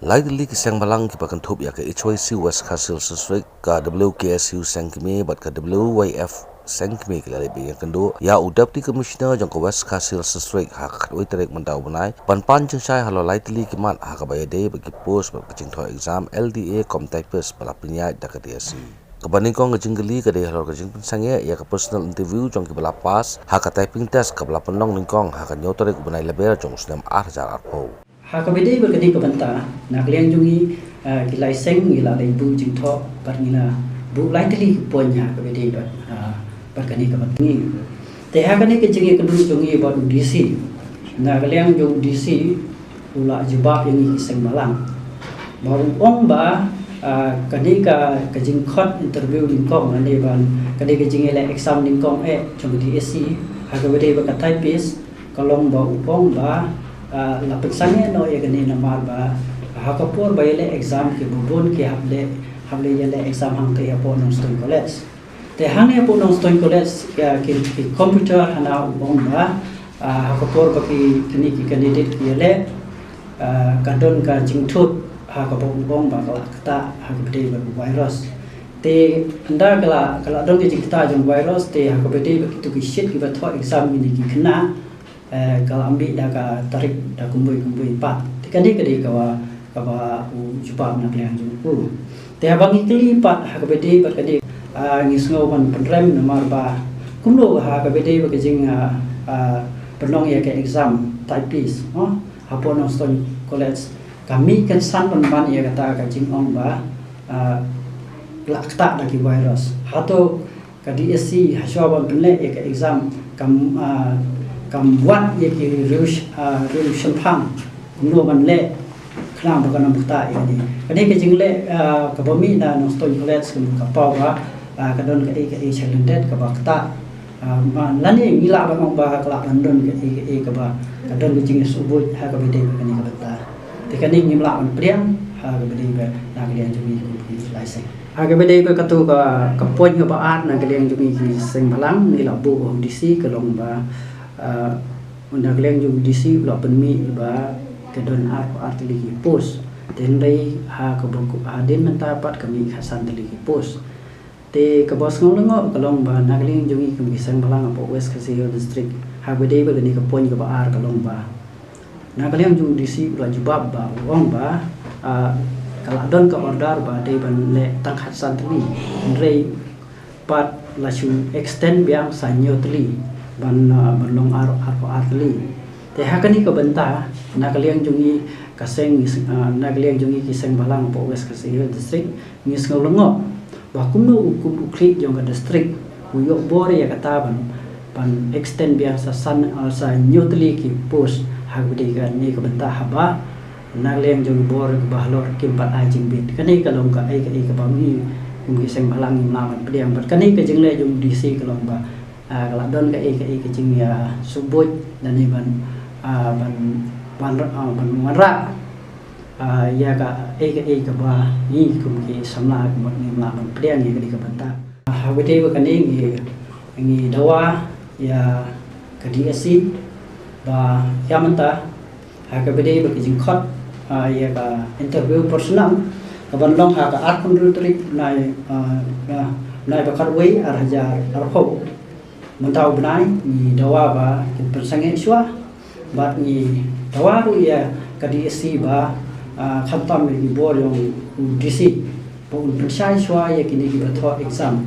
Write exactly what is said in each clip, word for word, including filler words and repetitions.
Lai tylli ki seng balang kiba kynthup ïa ka H Y C West Khasi Hills District, ka W K S U Sengkmie bad ka W Y F Sengkmie ki la leit ïakynduh ïa u Deputy Commissioner jong ka West Khasi Hills District ha ka khatwei tarik mynta u bnai ban pan jingshai halor lai tylli ki mat ha kaba ïadei bad ki post bad ka jingthoh exam L D A cum typist ba la pynïaid da ka D S C. Kaba nyngkong ka jingkylli ka dei halor ka jingpynsangeh ïa ka personal interview jong kiba la pass ha ka typing test kaba la pynlong nyngkong ha ka hynñiew tarik u bnai Lber jong u snem ar hajar arphew. Ha kaba ïadei bad kane ka bynta, na ka liang jong ngi, ah, ki lai seng ngi la leit buh jingthoh bad ngi la buh lai tylli ki point ha kaba ïadei bad, ah, bad kane ka bynta ngi. Te ha kane ka jingïakynduh jong ngi bad u D C, na ka liang jong u D C u la jubab ïa ngi ki seng balang ba u ong ba, ah, kane ka, ka jingkhot interview nyngkong lane ban kane ka jingïaleh exam nyngkong eh jong ka D S C ha kaba ïadei bad ka typist ka long ba u ong ba, ah, la pynsangeh noh ïa kane namar ba ha ka por ba ïaleh exam kiba bun ki hap leh, hap leh ïaleh exam hangtei hapoh Nongstoiñ College. Te hangne hapoh Nongstoiñ College, ah, ki, ki computer hana u ong ba, ah, ha ka por ba ki, kine ki candidate ki ïaleh, ah, ka don ka jingthut ha kaba u ong ba ka la ktah ha kaba ïadei bad u virus. Te ynda ka la, ka la don ka jingktah jong u virus, te ha kaba ïadei bad kito ki sheet kiba thoh exam kine ki khynnah, eh, ka la mih da ka tarik da kumwei kumwei pat. Te kane ka dei kaba, kaba u jubab na ka liang jong u. Te haba ngi kylli pat ha kaba ïadei bad kane, ah, ngi sngew ban pynrem namar ba kumno ha kaba ïadei bad ka jing, ah, ah, pynlong ïa ka exam typist, oh, hapoh Nongstoiñ College ka mih kynsan ban ban ïa kata ka jingong ba, ah, la ktah da ki virus. Hato ka D S C ha shuwa ban pynleh ïa ka exam kam, ah, kam wad ïa ki riew sh-, ah, riew shemphang kumno ban leh khnang ba kan ym ktah ïa kane. Kane ka jingleh, ah, kaba mih na Nongstoiñ College ka mut ka paw ba, ah, ka don kaei kaei shalyndet kaba ktah. Ah, ma lane ngi lah ban ong ba ka lah ban don kaei kaei kaba ka don ka jingïasngewbha ha kaba ïadei bad kane ka bynta. Te kane ngim lah ban pdiang ha kaba ïadei bad na ka liang jong ngi kum ki lai seng. Ha kaba ïadei bad kato ka, ka point kaba ar na ka liang jong ngi ki seng balang, ngi la buh ha u D C ka long ba, ah, na ka liang jong u D C u la pynmih ba ka don arphew ar tylli ki post. Te hynrei ha kaba ku-, hadien mynta pat ka mih khatsan tylli ki post. Te kaba sngewlyngngoh ka long ba na ka liang jong ngi kum ki seng balang hapoh West Khasi Hills District, ha kaba ïadei bad kane ka point kaba ar ka long ba na ka liang jong u D C u la jubab ba u ong ba, ah, ka la don ka order ba dei ban leh tang khatsan tylli, hynrei pat la shu extend biang sa hynñiew tylli ban, ah, ban long ar, arphew ar tylli. Te ha kane ka bynta na ka liang jong ngi ka seng, ah, na ka liang jong ngi ki seng balang hapoh West Khasi Hills District ngi sngewlyngngoh ba kumno u kum u khlieh jong ka district u ïoh bor ïa kata ban, ban extend biang sa san, ah, sa hynñiew tylli ki post ha kaba ïadei kane ka bynta haba na ka liang jong ki bor kiba halor kim pat ai jingbit. Kane ka long kaei kaei kaba ngi kum ki seng balang ngim lah ban pdiang bad kane ka jingleh jong u D C ka long ba, ah, ka la don kaei kaei ka jingïasngewbha lane ban, ah, ban, ban, ah, ban wanrah, ah, ïa kaei kaei kaba ngi kum ki samla ka mut ngim lah ban pdiang ïa kane ka bynta. Ah, ha kaba ïadei bad kane ngi, ngi dawa ïa ka D S C ba ïa mynta ha kaba ïadei bad ka jingkhot, ah, ïa ka interview personal kaban long ha ka arphew hynriew tarik bnai, ah, ah, bnai ba khatwei ar hajar arphew. Mynta u bnai ngi dawa ba kin pynsangeh shuwa bad ngi dawa ruh ïa ka D S C ba, ah, khamtam ïa ki bor jong u D C ba un pynshai shuwa ïa kine kiba thoh exam,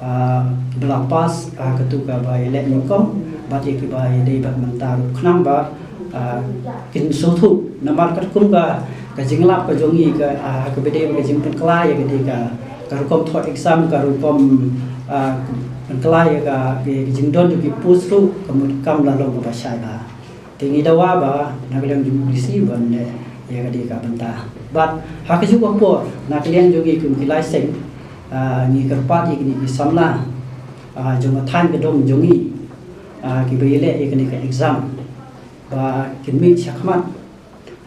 ah, kiba la pass, ah, kato kaba ïaleh nyngkong bad ïa kiba ïadei bad mynta ruh khnang ba, ah, kin sngewthuh namar katkum ka, ka jinglap ka jong ngi ka, ah, kaba ïadei bad ka jingpynkylla ïa kane ka, ka rukom thoh exam, ka rukom, ah, pynkylla ïa ka, ka jingdon jong ki post ruh ka mut kam la long kaba shai bha. Te ngi dawa ba na ka liang jong u D C ban leh ïa kane ka bynta. Bad ha kajuh ka por na ka liang jong ngi kum ki lai seng, ah, ngi kyrpad ïa kine ki samla, ah, jong ka thaiñ ka dong jong ngi, ah, kiba ïaleh ïa kane ka exam ba kin mih shakhmat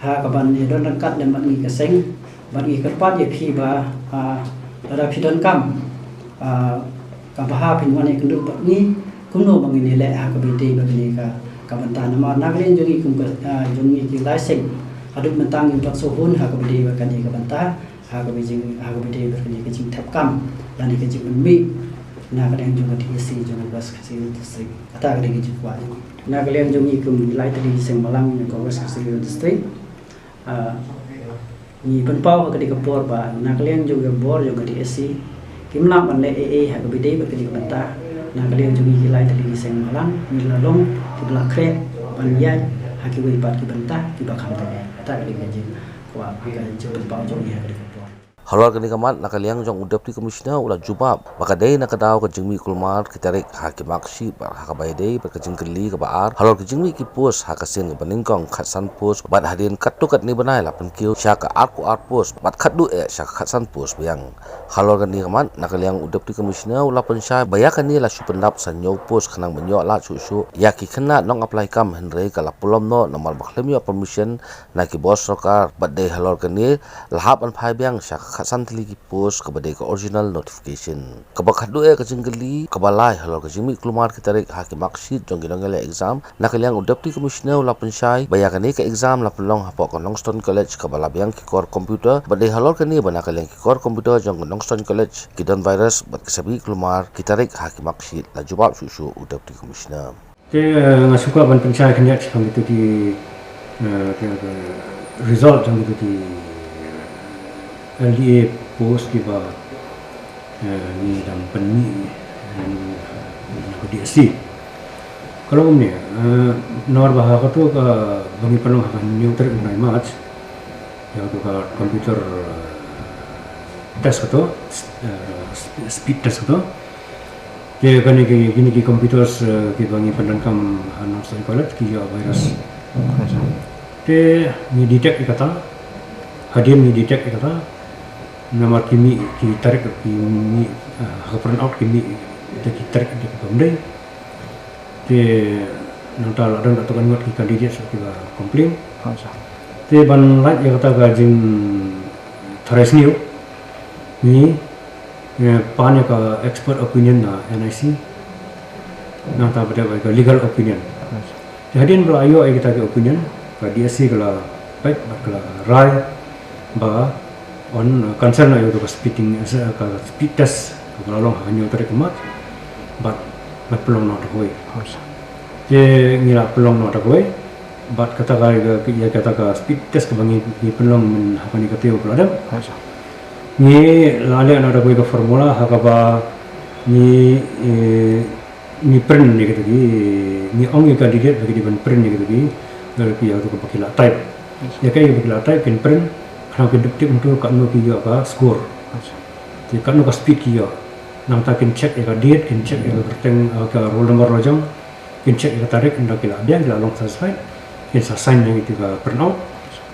ha kaban ïadon ryngkat lem bad ngi ka seng, bad ngi kyrpad ïa phi ba, ah, lada phi donkam, ah, kaba ha phin wan ïakynduh bad ngi kumno ba ngin ïaleh ha kaba ïadei bad kane ka, ka bynta namar na ka liang jong ngi kum ka, ah, jong ngi ki lai seng, Haduh mynta ngim pat sngewhun ha kaba ïadei bad kane ka bynta, ha kaba jing, ha kaba ïadei bad kane ka jingthep kam lane ka jingpynmih na ka liang jong ka D S C jong ka West Khasi Hills District. Kata ka dei ka jingkwah jong ngi na ka liang jong ngi kum ki lai tylli ki seng bhalang jong ka West Khasi Hills District. Ah, ngi pynpaw ha kane ka por ba na ka liang jong ka bor jong ka D S C kim lah ban leh ei ei ha kaba ïadei bad kane ka bynta. Na ka liang jong ngi ki lai tylli ki seng bhalang ngi la long kiba la khreh ban ïaid ha kiwei pat ki bynta kiba kham teng. Kata ka dei ka jingkwah, ka jingpynpaw jong ngi ha kane ka por. Halor kane ka mat, na ka liang jong u Deputy Commissioner u la jubab ba ka dei na ka daw ka jingmih kulmar ki tarik ha ki marksheet bad ha kaba ïadei bad ka jingkylli kaba ar halor ka jingmih ki post ha ka sien kaba nyngkong khatsan post bad hadien katto katne bnai la pynkiew sha ka arphew ar post bad khatduh eh sha ka khatsan post biang. Halor kane ka mat, na ka liang u Deputy Commissioner u la pynshai ba ïa kane la shu pyndap sa hynñiew post khnang ban ïoh lad shuh shuh ïa ki khynnah nong apply kam, hynrei ka la pynlong noh namar ba khlem ïoh permission na ki bor sorkar bad dei halor kane la hap ban phai biang sha ka khatsan tylli ki post kaba dei ka original notification. Kaba khatduh eh ka jingkylli kaba lai halor ka jingmih kulmar ki tarik ha ki marksheet jong ki nongïaleh exam, na ka liang u Deputy Commissioner u la pynshai ba ïa kane ka exam la pynlong hapoh ka Nongstoiñ College kaba la biang ki kor computer bad dei halor kane ba na ka liang ki kor computer jong ka Nongstoiñ College ki don virus bad ki sa mih kulmar ki tarik ha ki marksheet. La jubab shuh shuh u Deputy Commissioner. Te, eh, nga sngewkwah ban pynshai khyndiat shaphang kito ki, eh, ki, ki result jong kito ki, eh, L D A post kiba, eh, ngi dang pynmih, eh, na ka D S C. Ka long kumne, eh, namar ba ha kato kaba ngi pynlong ha ka hynñiew tarik u bnai March, ïa kato ka computer, eh, test kato, eh, sp-, speed test kato. Te kane ki, kine ki computers, eh, kiba ngi pyndonkam ha Nongstoiñ College ki ïoh virus. Te ngi detect ïa kata, hadien ngi detect ïa kata, namar ki mih ki tarik ki mih, eh, ha ka printout ki mih da ki tarik da ki bym dei. Te nangta la don katto katne ngut ki candidates kiba complain. Te ban lait ïa kata ka jingtharai sniew, ngi, eh, pan ïa ka expert opinion na N I C. Nangta pat ïa ka legal opinion. Te hadien ba la ïoh ïa kita ki opinion, ka D S C ka la peit bad ka la rai ba yn, uh, cancel noh ïa ka speeding, eh, ka speed test kaba la long ha ka hynñiew tarik March bad ban pynlong noh da kawei. Te ngi la pynlong noh da kawei bad kata ka, ka, ïa kata ka speed test kaba ngi, ngi pynlong myn ha kane ka taïew ba la dep. Ngi la leh noh da kawei ka formula ha kaba ngi, eh, ngi print ïa kito ki, ngi ong ïa ki candidate ba ki dei ban print ïa kito ki, ïa kito kiba ki lah type. Ïa kiba ki lah type kin print, khnang kin tip hangto katno ki ïoh ka score. Te katno ka speed ki ïoh. Nangta kin check ïa ka date, kin check ïa ka kyrteng, eh, ka roll number la jong, kin check ïa ka tarik, ynda ki la biang, ki la long satisfied, kin sa sign ïa kito ka printout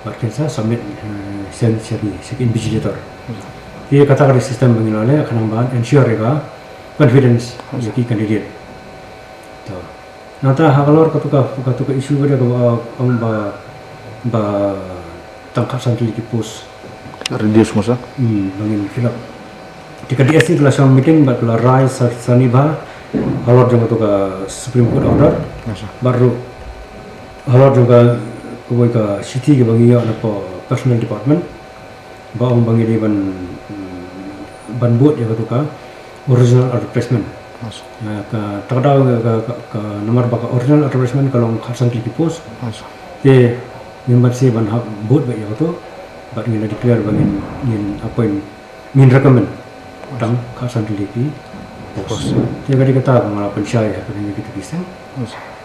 bad kin sa submit, eh, sha, sha ki, sha ki invigilator. Te kata ka dei system ba ngi la leh khnang ban ensure ïa ka confidence ïa ki candidate. To. Nangta halor kato ka, kato ka issue ba dei kaba ong ba, ba tang khatsan tylli ki post. Reduce mo sa? Hmm, ba ngin fill up. Te ka D S C ka la shong meeting bad ka la rai sa, sani bha halor jong kato ka Supreme Court order. Bad ruh halor jong ka, kawei ka shithi kaba ngi ïoh na ka Personnel Department ba ong ba ngi dei ban, ban bud ïa kato ka original advertisement. Ka, ta ka daw ka, ka, ka namar ba ka original advertisement ka long khatsan tylli ki post. Te ngim pat sngewbha ban hap bud beit ïa kato bad ngi la declare ba ngin, ngin appoint, ngin recommend tang khatsan tylli ki post. Te ka dei kata ba nga la pynshai ha kane kito ki seng.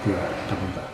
Te tang kumta.